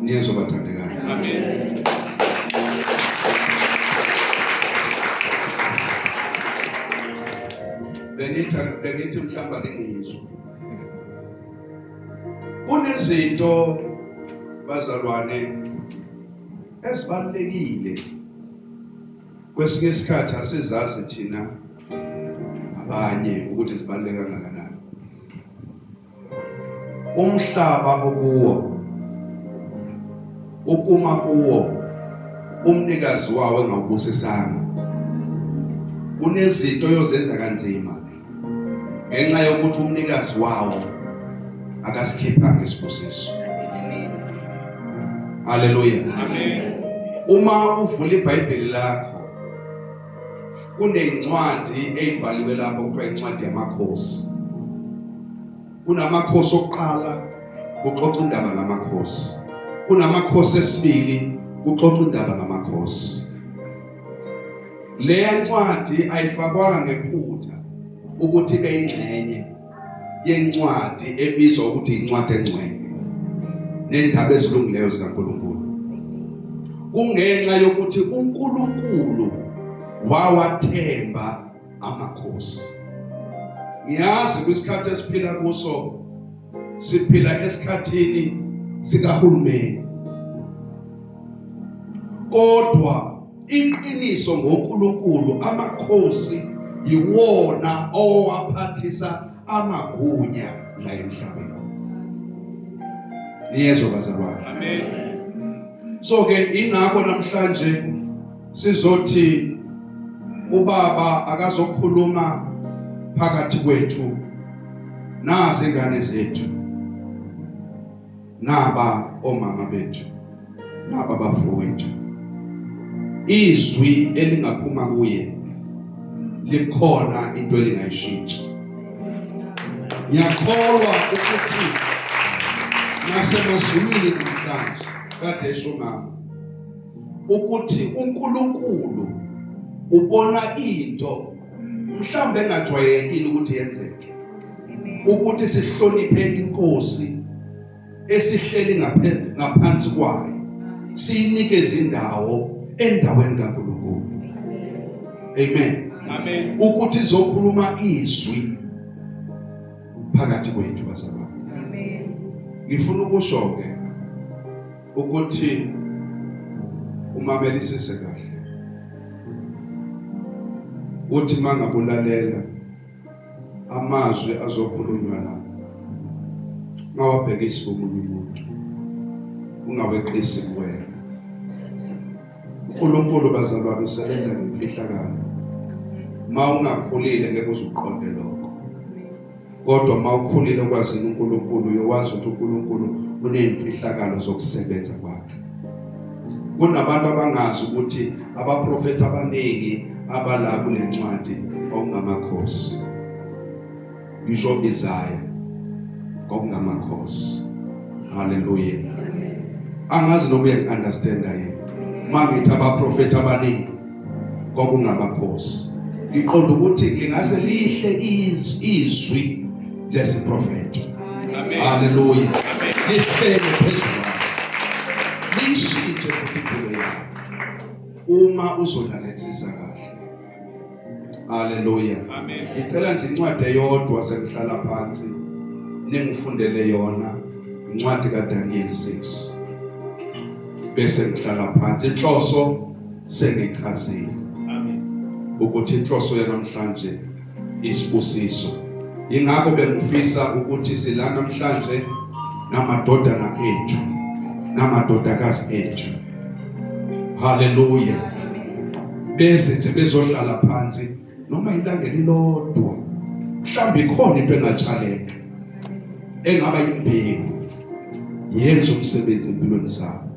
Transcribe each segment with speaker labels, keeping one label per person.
Speaker 1: Niyezwa bathandekayo?
Speaker 2: Amen.
Speaker 1: Bengithi bengithi mhlawumbe ningizwe. Kunezinto bazalwane ezibalulekile kwesinye isikhathi asizazi thina abanye ukuthi zibaluleke kangakanani. Umhlaba okuwo ukuma kuwo umnikazi wawo engawubusisanga, kunezinto oyozenza kanzima ngenxa yokuthi umnikazi wawo akasikhiphanga isibusiso. Haleluya,
Speaker 2: Amen.
Speaker 1: Uma uvula iBhayibheli lakho kunencwadi eyibhaliwe lapho kuthiwa incwadi yamakhosi. Kunamakhosi okuqala kuxoxa indaba ngamakhosi, kunamakhosi esibili kuxoxa indaba ngamakhosi. Leya ncwadi ayifakwanga ngephutha ukuthi ibe ingxenye yencwadi ebizwa ukuthi incwadi engcwele nendaba ezilungileyo zikaNkulunkulu. Kungenxa yokuthi uNkulunkulu wawathemba amakhosi. Ngiyazi kwisikhathi esiphila kuso siphila esikhathini sikahulumeni, kodwa iqiniso ngoNkulunkulu amakhosi yiwona owaphathisa amagunya la emhlabeni. Niyezwa bazalwane?
Speaker 2: Amen.
Speaker 1: So ke ingakho namhlanje sizothi ubaba akazokhuluma phakathi kwethu nazi ingane zethu, naba omama bethu, naba bafowethu. Izwi elingaphuma kuye likhona into elingayishintsha. Ngiyakholwa ukuthi nasemazulwini namhlanje kade esho mama ukuthi uNkulunkulu ubona into mhlawumbe engajwayelekile ukuthi yenzeke, ukuthi sihloniphe inkosi esihleli ngaphansi kwayo, siyinikeze indawo endaweni kaNkulunkulu. Amen.
Speaker 2: Amen.
Speaker 1: Ukuthi izokhuluma izwi phakathi kwethu bazalwane.
Speaker 3: Amen.
Speaker 1: Ngifuna ukusho ke ukuthi umamelisise kahle, uthi mangabulalela amazwi azokhulunywa la ungawabhekisi komunye umuntu, ungaweqisi kuwena. uNkulunkulu bazalwane usebenza ngemfihlakalo. Ma ungakhulile ngeke uzuqonde lokho, kodwa ma ukhulile okwazini uNkulunkulu uyowazi ukuthi uNkulunkulu uneyimfihlakalo zokusebenza kwakhe. Kunabantu abangazi ukuthi abaprofeti abaningi abala kule ncwadi okungamakhosi, ngisho Isaya kokungamakhosi. Haleluya. Angazi noma uyangi-understanda yini mangithi abaprofeti abaningi kokungamakhosi. Ngiqonda ukuthi lingase lihle izwi lesiprofeto.
Speaker 2: Amen.
Speaker 1: Haleluya. Lihlele phezulu kwakho, liyishintshe futhi impilo yakho uma uzolalelisisa kahle. Haleluya.
Speaker 2: Amen.
Speaker 1: Ngicela nje incwadi eyodwa sengihlala phansi ningifundele yona, incwadi kaDaniel 6, bese ngihlala phansi. Inhloso sengichazile.
Speaker 2: Amen.
Speaker 1: Ukuthi inhloso yanamhlanje isibusiso. Ingakho bengifisa ukuthi sila namhlanje namadodana ethu namadodakazi ethu. Haleluya. Bese nje bezohlala phansi noma ilanga elilodwa, mhlawumbe ikhona into engatshaleka engaba imbewu yenza umsebenzi empilweni zabo.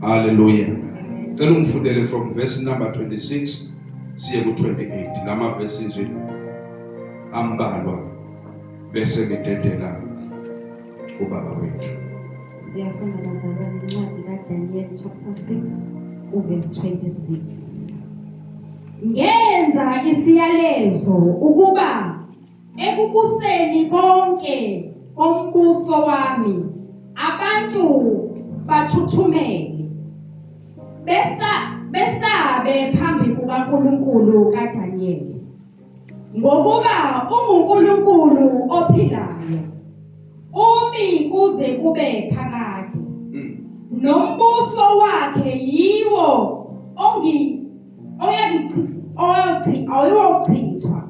Speaker 1: Haleluya. Cela ungifundele from verse number 26 siye ku 28, lama verse nje ambalwa bese ngidedela ubaba wethu.
Speaker 3: Siyafunda bazalwane incwadi kaDaniel chapter 6 uverse 26. Ngenza isiyalezo ukuba ekubuseni konke kombuso wami abantu Bathuthumele besabe phambi kukaNkulunkulu kaDaniyeli, ngokuba unguNkulunkulu ophilayo, umi kuze kube phakade, nombuso wakhe yiwo oyochithwa,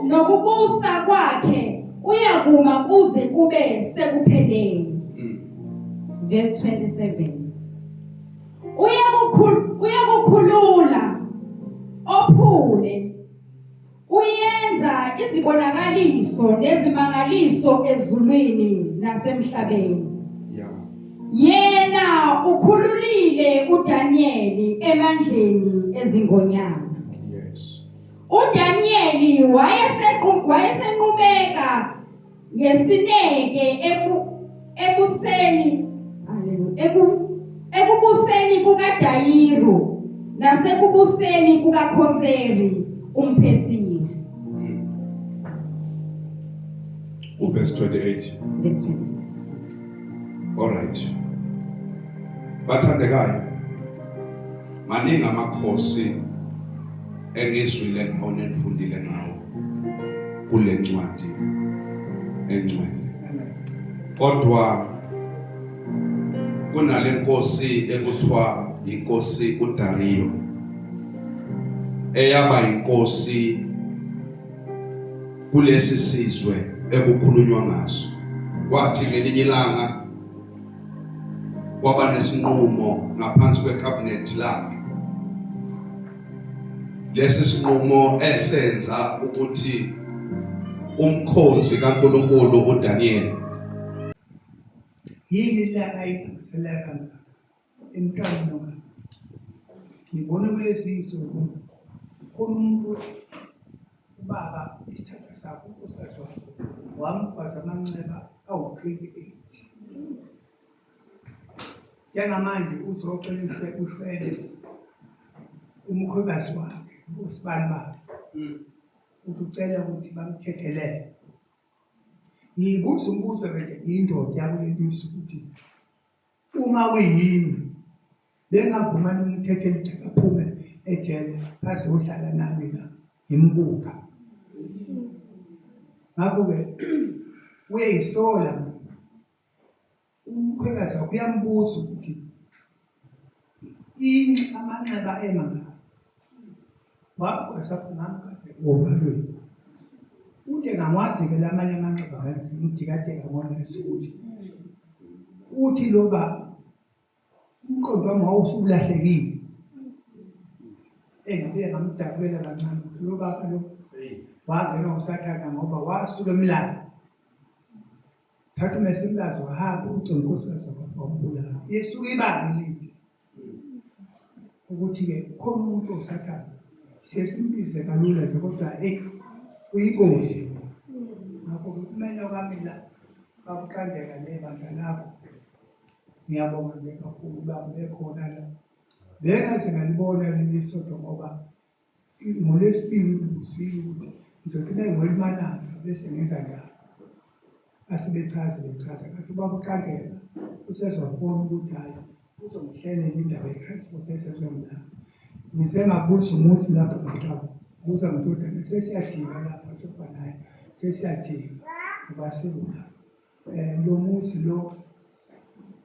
Speaker 3: nokubusa kwakhe kuyakuma kuze kube sekupheleni. Verse 27. Uyakukhulula ophule, uyenza izibonakaliso nezimangaliso ezulwini nasemhlabeni. Yena ukhululile uDaniyeli emandleni ezingonyama.
Speaker 1: Yes.
Speaker 3: uDaniyeli wayesenqubeka ngesineke ebuseni, ekubuseni kukaDayiru nasekubuseni kukaKhoseri umPhesiya.
Speaker 1: Verse 28.
Speaker 3: Verse 28.
Speaker 1: All right. Bathandekayo, maningi amakhosi engizwile ngawo nenifundile ngawo kule ncwadi engcwele. Kodwa kunale nkosi ekuthiwa inkosi uDario, eyaba inkosi kulesi sizwe ekukhulunywa ngaso. Kwathi ngelinye ilanga kwaba nesinqumo ngaphansi kwecabinet lakhe. Lesi sinqumo esenza ukuthi umkhonzi kaNkulunkulu uDaniel
Speaker 2: yini la ayiphathisela kangaka emntwaneni wakhe. Ngibona kulezi nsuku khona umuntu ubaba isithandwa sakho unkosikazi wakho wamgwaza amanxeba awu-28. Njengamanje uzocela ushwele umkhwekazi wakhe usibani bakhe uthi ucela ukuthi bamthethelele. Ngiyibuza umbuzo ke indoda yakuleli zwe ukuthi uma kuyimi bengavumani umthetheli ukuthi aphume ejele azohlala nami la ngimbuka. Ngakho-ke uyayisola umkhwekazi wakhe, uyambuza ukuthi amanxeba emangaka wamgwaza ngamgwaza ovalweni. Uthe ngangiwazi-ke lamanye amanxeba ngimdikadeka ngonesi ukuthi uthi lo baba umqondo wami wawusulahlekile. Engabuye ngamdabukela kancane lo baba lo wangenwa usathana ngoba wasuka emlazi, thatha umese emlazi wahamba ucinga unkosikazi wakhe wambulala. Isuke ibanga elide ukuthi-ke khona umuntu owusathane siye simbize kalula nje kodwa eyi uyingozi. Ngakho-ke kumele kwamina bakuqandeka nebandla lakho. Ngiyabonga nje kakhulu uba ngibe khona la. Bengaze ngalibona leli sonto ngoba ngolwesibili ngibuzile ukuthi ngizothi uma ngolimalanga bese ngenza njalo. Asebechaza bechaza kanti ubaba uQandeka usezwakubona ukuthi hhayi uzongihlelela indaba ye-transport esezongilanda. Ngize ngabuza umuzi lapha ngomhlaba, buza ngidodana sesiyajika lapha njengoba naye sesiyajika ngoba sikula. Lo muzi lo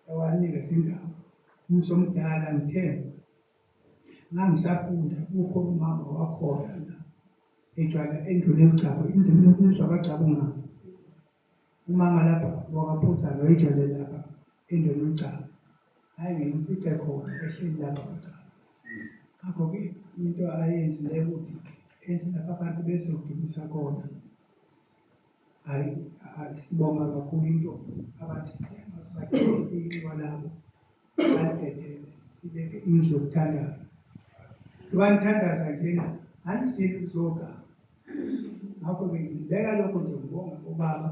Speaker 2: ewanikeza indawo umuzi omdala ngithe ngangisafunda kukhona umama wakhona la ejwayele endlini yomgcabo indlu umuzi wakagcabo ungaphi umama lapha wakaphuzana wayejwayele lapha endlini yomgcabo hhayi ngimfice khona ehleli lapha kwagcabo. Ngakho-ke into ayenzileyo ukuthi enze lapha abantu bezodumisa khona. Hhayi sibonga kakhulu into abayinxiwa labo balidedele ibeke indlu yokuthandaza. Ngoba nithandaza njena anisile ukuzoganga. Ngakho-ke ngibeka lokho nje ngibonga ubaba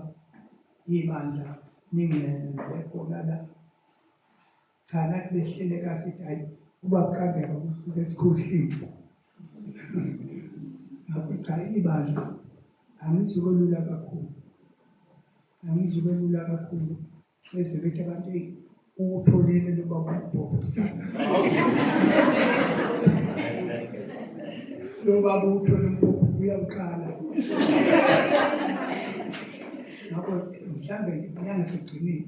Speaker 2: ibandla ningene ngibe khona la. Cha nathi besihleleka sithi hayi ubaba uQandeka usesikhohliwe. Ngakho cha ibandla angizukwelula kakhulu. Angizukwelula kakhulu bese bethi abantu eyi Uwutholile lo baba umbhobho. Lo baba uwuthole umbhobho uyawuqala. Ngakho mhlambe inyanga sekugcineni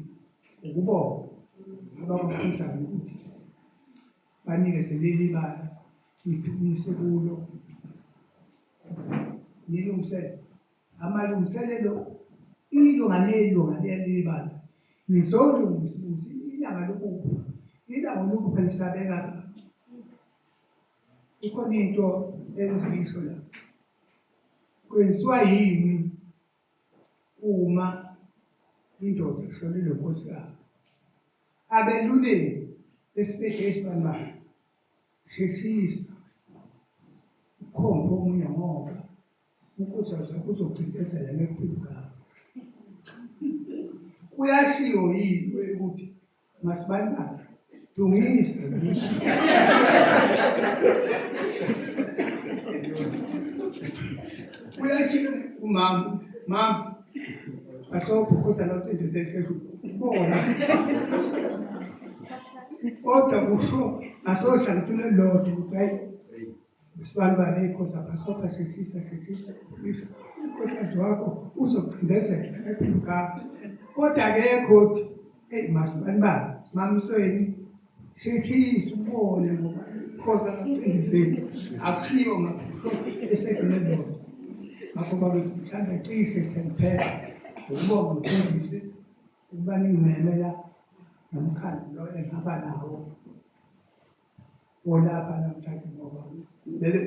Speaker 2: ukubonga abakwaMkhuzane ukuthi banikeze leli bala niphumise kulo nilungisele amalungiselelo ilunga nelunga leli bala nizolungisa ilanga lokupha ilanga lokupha lisabeka ikhona into engiyisho la kwenziwa yini uma indoda ishonelwe unkosikazi abeluleki besibhedlela esibanibani sheshisa ukhombe omunye ngoba unkosikazi wakho uzocindezela ngekuphila kuyashiwo yini ukuthi masibanibani lungisa uyashiwo umama mama asobhukhuza locindezela ubona kodwa kusho asohlangothini olulodwa ukuthi hayi isibalibane ikhosi abasopha sheshisa sheshisa sheshisa unkosikazi wakho uzokucindezela ephenduka kodwa akekho uthi eyi masibanibani mamsweni sheshisa ubone ngoba ikhosi akacindezeli akushiwo ngakho esedlule lona ngakho babe mhlawumbe cishe sengiphela ukubonga umfundisi ukuba ningimeme la nomkhandlu lo engihamba nawo olapha namhlanje ngoba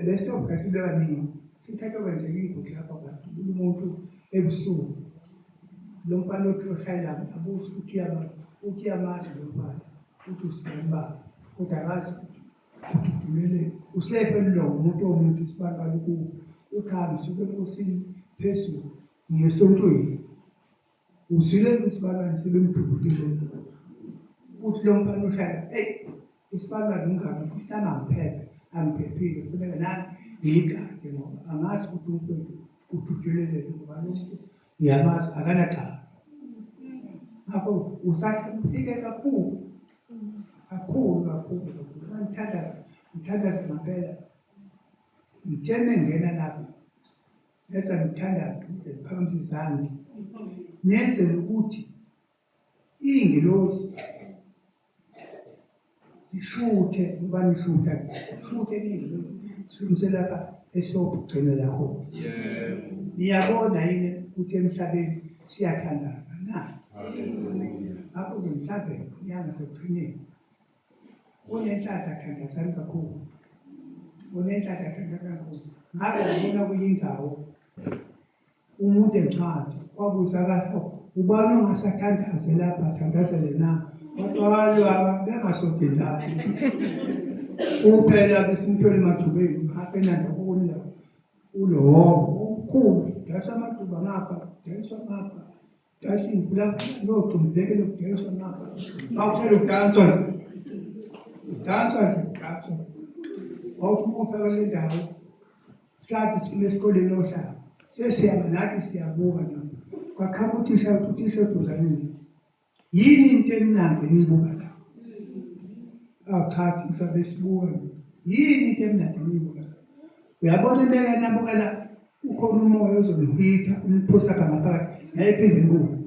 Speaker 2: bese ubhesi bebaningi sithatha kwenzeka ingozi lapha kwadubula umuntu ebusuku lo mfana othi oshayela abuza ukuthi uyamazi uthi uyamazi lo mfana uthi usibani baba kodwa akazi ukuthi ududulele usephelelwa ngumuntu omuntu isibanibani kuwo uthi ngisuke enkosini phezulu ngiye esontweni Uzwile ukuthi isibalwane sebemdubulile uthi lo mfana ushaya eyi isibalwane umngane futhi nami angiphephe angiphephile kufuneka nami ngiyigade ngoba angazi ukuthi umfowethu ududulelele ngoba lo muntu ngiyamazi akanacala ngakho usathane ufike kakhulu kakhulu kakhulu kakhulu ngithandaza ngithandaza ngempela ngithe mengena lapho Bese ngithandaza ngize ngiphakamise izandla nenzele ukuthi iy'ngilosi zishuthe ngoba nishutha shuthe iy'ngilosi zilungise lapha esiyogcinela khona. Niyabona yini ukuthi emhlabeni siyathandaza na? Ngakho-ke mhlawumbe inyanga sekugcineni Unenhlanhla thandazani kakhulu. Unenhlanhla thandazani kakhulu. Ngake ngabona kwenye indawo umuntu encwadi wabuza kahle ubani ongasathandaze lapha athandazele na kodwa bengasodi ndawo kuphela besimthole emathubeni ngapha enanda kokunye ulowo omkhulu dayisa amatuba ngapha dayiswa ngapha dayisa iy'mpulampula nogxumbheke lokudayiswa ngapha awuphela udanswa nje udanswa nje udanswa wawuthi uma ufika kule ndawo sathi sifuna esikoleni ohlala sesiyama nathi siyabuka nabo kwaqhamuka uthisha uthisha eduzaneni yini into emnandi eniyibuka la awu cha thisha besibuka nje yini into emnandi eniyibuka la uyabona impela nabukela ukhona umoya ozonihitha uniphosa ngaphakathi naye phinde nibuke.